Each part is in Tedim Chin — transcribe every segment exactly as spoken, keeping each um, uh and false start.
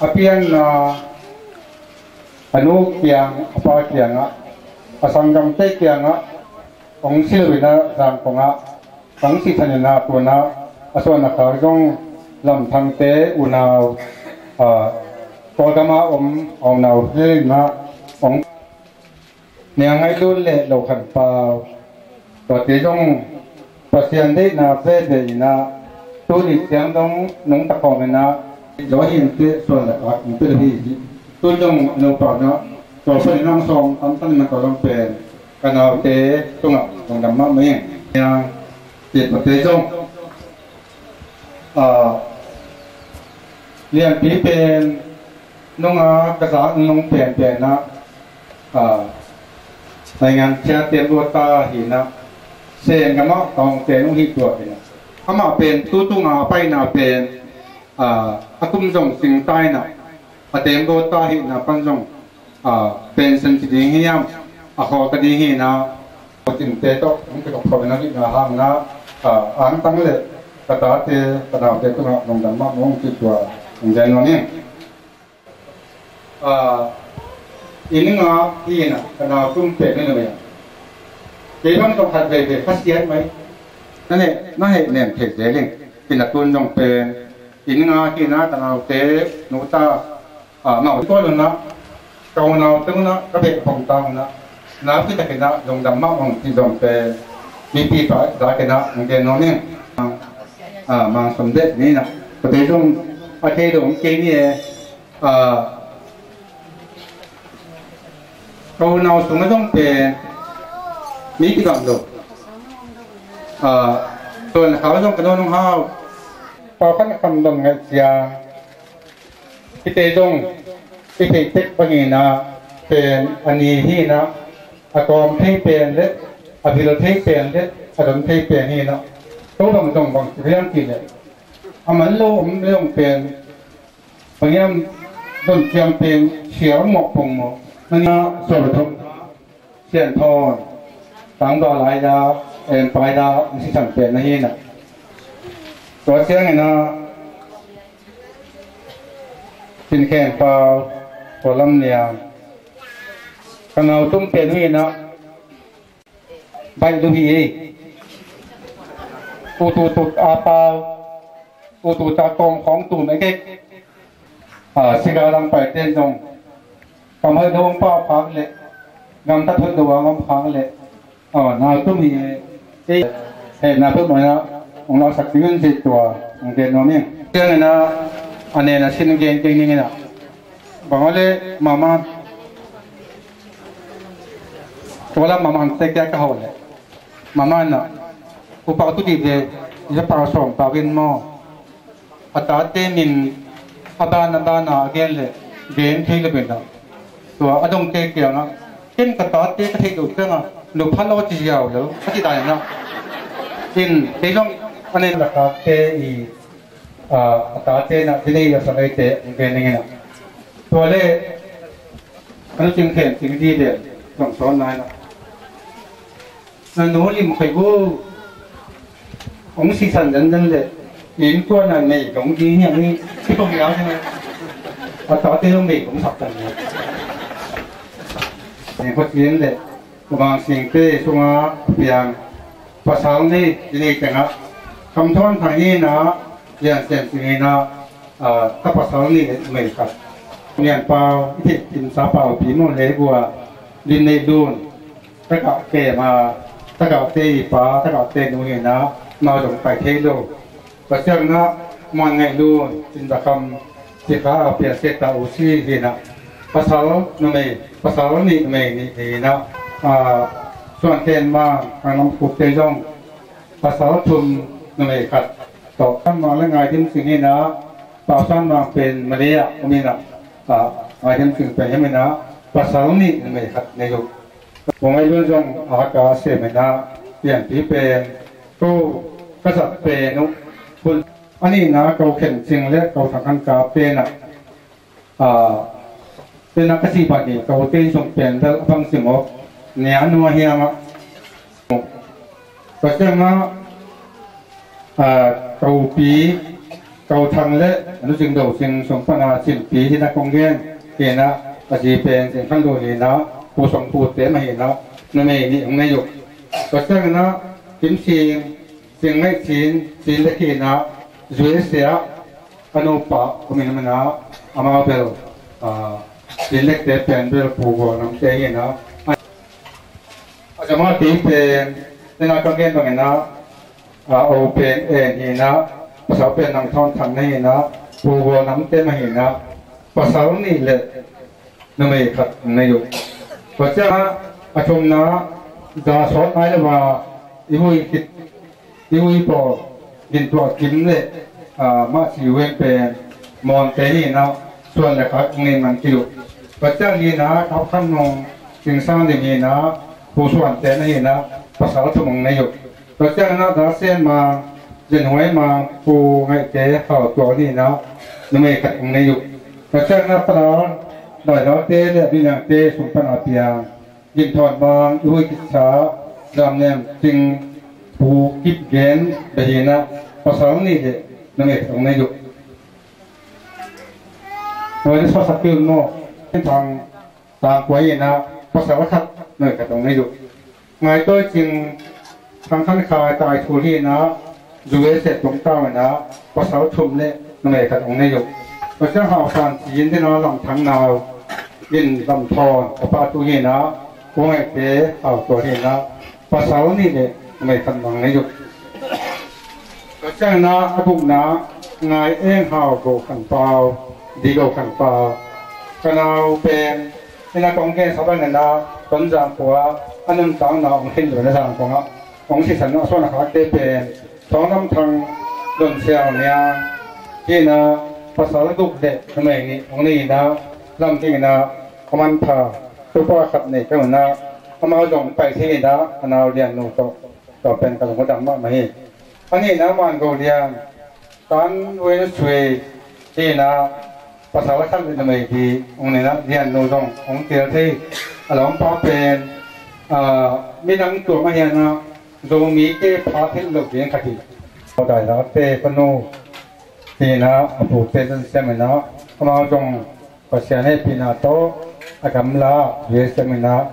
A pianna a nu kiang a pa kiangah a sanggamte kiangah hong si lo in ah Zangkong ah hong sih than in ah tu in ah a suan a khak zong Lamthangte unau, ah, Kawlgam ah om a omnau hi in ah hong Nia Ngaih Lun le Lo Khan Pau, tuate zong Pasian deihna veve in ah tuni ciang dong nungta khawm in ah, Zo Hin te suan le khak in pil hi hi. Tun zong a nupa in ah tua pan in ah sawm tamtam in ah tua zong pen ka naute tungah lungdam mahmah ing. Nia, tuate zong, ah, lianpi pen nunga ka zak nung penpen ah, ah, naingan cia tem lua ta hi in ah, Sen gam ah ka hong te nung hi tua hi in ah, amah pen tu tunga a paina pen, ah, a kum zong sing ta in ah, a tem lua ta hi in ah pan zong, ah, pension ci ding hiam, a khawl ka ding hi in ah, Cinte tawh hong kitok khawm in ah hihna hang in ah, ah, angtang le ka tate ka naute tungah lungdam mahmah ung cih tua hong gen nuam ing. Ah, inn nga hi in ah ka nau tum pen ni nuam ing. Kei bang tawh khat veivei khasiat mai. Na heh, na heh nem thei zel ing. Inn a tun zong pen inn nga hi in ah ka naute nu ta, ah, mau tuan un ah ka unau teng un ah ka beh phong ta un ah nau kitakin ah lungdam mahmah ung cih zong pen mipi pa zakin ah hong gen nuam ing. Ah, Mang Som Deh ni in ah, ka te zong a thei lo hong kei ni e. Ah, ka unau sung a zong pen mi kibang lo. Ah, tuan khau zong ka nawn hong hau. Pau khan a kam dong ngaih cia. Hihte zong i theih tek bangin ah pen a ni hi in ah, a kawm thei pen le a vil thei pen le a don thei pen hi in ah, ko bang zong bang ci riang cih leh a man lo om le zong pen bang hiam, don ciang pen sial mawh pong maw, na ni a sual a thong. Sian Thawn, tangval lai da, en pai da, hong sisan pen na hi in ah. Tua ciangin ah, Sin Khen Pau, Tua Lam Niam, ka nau tum pen hi in ah, baih lu hi ei. Ut ut ut a pau, ut ut a kawng khawng tum ek ek. Ah, siga lang pai ten zong kam hoih lo hong pau phak leh, gamtat hoih lo hong om phak leh, ah, nau tum hi e. Ei, hehna peuhmah in ah hong laksak ding un cih tua hong gen nuam ing. Ciangin ah a nen a sin gen kei ning in ah, bang hawh leh mama, tua lam mama hong tek kia ka hawh leh, mama in ah, upa tu dih ve, i pa sawm pau in maw? A tate min a ban a ban a gen leh gen thei lo pen ah, tua a dongte kiangah, ken ka tate ka theih loh ciangah nupha lo ci ziau lo a ci dan in ah. In kei zong a nen a tate i, ah, a tate in ah dinei a sa leite hong gen ning in ah, tua leh a nu Cing Khen Cing di den zong sawn nai in ah, na nu lim kei gu. Hong sisan dan dan leh, innkuan a nei dong ding hiam hi, ci kong yau hi. A tate hong nei dong sak dan leh, nei khuat ding leh, Kumang Singte sunga piang pasal ni, i nei tengah Kam Thawn Thang hi in ah, Lian Sian Sing hi in ah, ah, ka pasal nih le numei khat. Nian Pau, i theih Timsa Pau, Pi Mun le gua, Lim Nei Lun, Takah Kem a, Takah te i pa, Takah te nu hi in ah, amau zong pai thei lo. Tua ciangin ah, Muan Ngaih Lun, Cin Za Kham, Cikha a pian Seta U Si hi in ah, pasal numei, pasal nih numei nih hi in ah, ah, Suan Khen Mang, Kang Lam Khup te zong, pasal thum numei khat tawh. San Mang le Ngai Dim Sing hi in ah, Pau San Mang pen Malay ah om in ah, ah, Ngai Dim Sing pen hi in ah, pasal nih numei khat nei uh. Kong Ngai Lun zong a ka sem in ah, pianpi pen ko ka zat pen uh. Kun a nihna ko Khen Cing le ko Thang Khan Kap pen ah, ah, pen ah ka cih bang hi, ka ute in zong pen bel a bang sim aw, nia nua hiam ah. Tua ciangah, ah, ka upi, Kau Thang le a nu Cing Do Cing sung pana Cin Pi hi na kong gen hi na, a zi pen Cing Khan Lu hi na, Pu Song Pu te mah hi na, numei nih hong nei uh. Tua ciang na Kim Sing, Cing Ngaih Cin, Cin le hi na, U S A ah a nupa om in a, amau bel, ah, Cin Lek te pen bel Pu Gual Nam te hi na. A zama te pen, tena kong gen bangin a, a, o pen En hi na, pasal pen Nang Thawn Thang na hi na, Pu Gual Nam te mah hi na, pasal nih le numei khat hong nei uh. Tua ciang a, a thumna, Za Sawt Nai le Ma, i vui khit i ui pawl, Gin Tuah Kim le, ah, Mah Si Weng pen Mawn te hi na, suan le khak hong nei man ci uh. Tua ciang hi na, Thap Khan Nung, Cing Sang Lim hi na, Pu Suan te na hi na, pasal thum hong nei uh. Tua ciang na, Za Sen Mang, Zin Huai Mang, Pu Ngaih te, Hau Tual hi na, numei khat hong nei uh. Tua ciang na, Paral, Dai Dal te le Dui Niang te sung pana piang Gin Thawn Mang, i vui khit sa, Zam Nem Cing, Pu Kip Gen, bia hi na, pasal nih le numei khat hong nei uh. Tua hi sa sa kil maw, Thang Tang Kuai hi na, pasal khat, numei khat hong nei uh. Ngai Tawi Cing, Thang Khan Khai, Tai Thul hi na, U S A tungtawn hi na, pasal thum le numei khat hong nei uh. Tua ciang Hau San Cin, Dina Lam Thang Nau, Gin Lam Thawn, a pa tu hi na, Pu Ngaih te, Hau Tual hi na, pasal nih le numei khat hong nei uh. Tua ciang na, a gukna, Ngai Eng Hau Go Khan Pau, Di Go Khan Pau. Ka nau pen, hi na kong gen sa bangin a, Tonzang khua, a nuntakna hong khin lo na Zangkong ah hong sisan a suan a khak te pen, Thawng Nam Thang, Don Siau Niang hi na, pasal guk le numei nih hong nei na, lam ding na, a manpha, tupa khat nei ka hi na, amau zong pai thei na, a nau Lian Nu tawh, tua pen ka lung a dam mahmah hi. A nihna Man Go Lian, Tan Wen Sui hi na, pasal khat le numei hi, hong nei na, Lian Nu zong hong tel thei, a lawmpa pen, ah, midang tua mah hi na, Zomi te pha thei lo ding khat hi. Dai Dal te panu hi na, a pu te zon siam hi na, amau zong Pasian hehpihna tawh a gamla U S A ah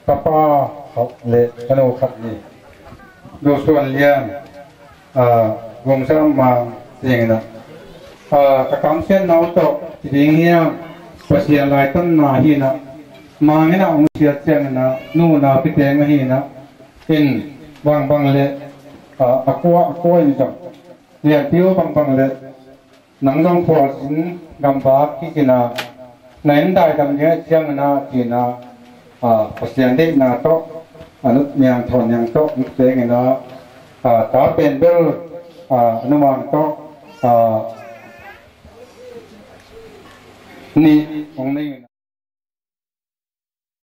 ka pa khat le ka nu khat nih, Zo Suan Lian, ah, Vung Sam Mang Cing in ah, ah, ka kamsiatna uh tawh ci ding hiam, Pasian laitanna hi in ah, Mang in ah hong siat ciangin ah, nu napi teng ahi in ah, in bangbang le, ah, a kua, a kua in zong, lianpi uh bangbang le, nang zong khualzin gamvak kik in ah, na in daidam ding ahih ciangin ah, ci in ah, ah, Pasian deihna tawh, a nu Niang Thawn Niang tawh, nu teng in ah, ah, ta pen bel, ah, a nu Mang tawh, ah, nih hong nei in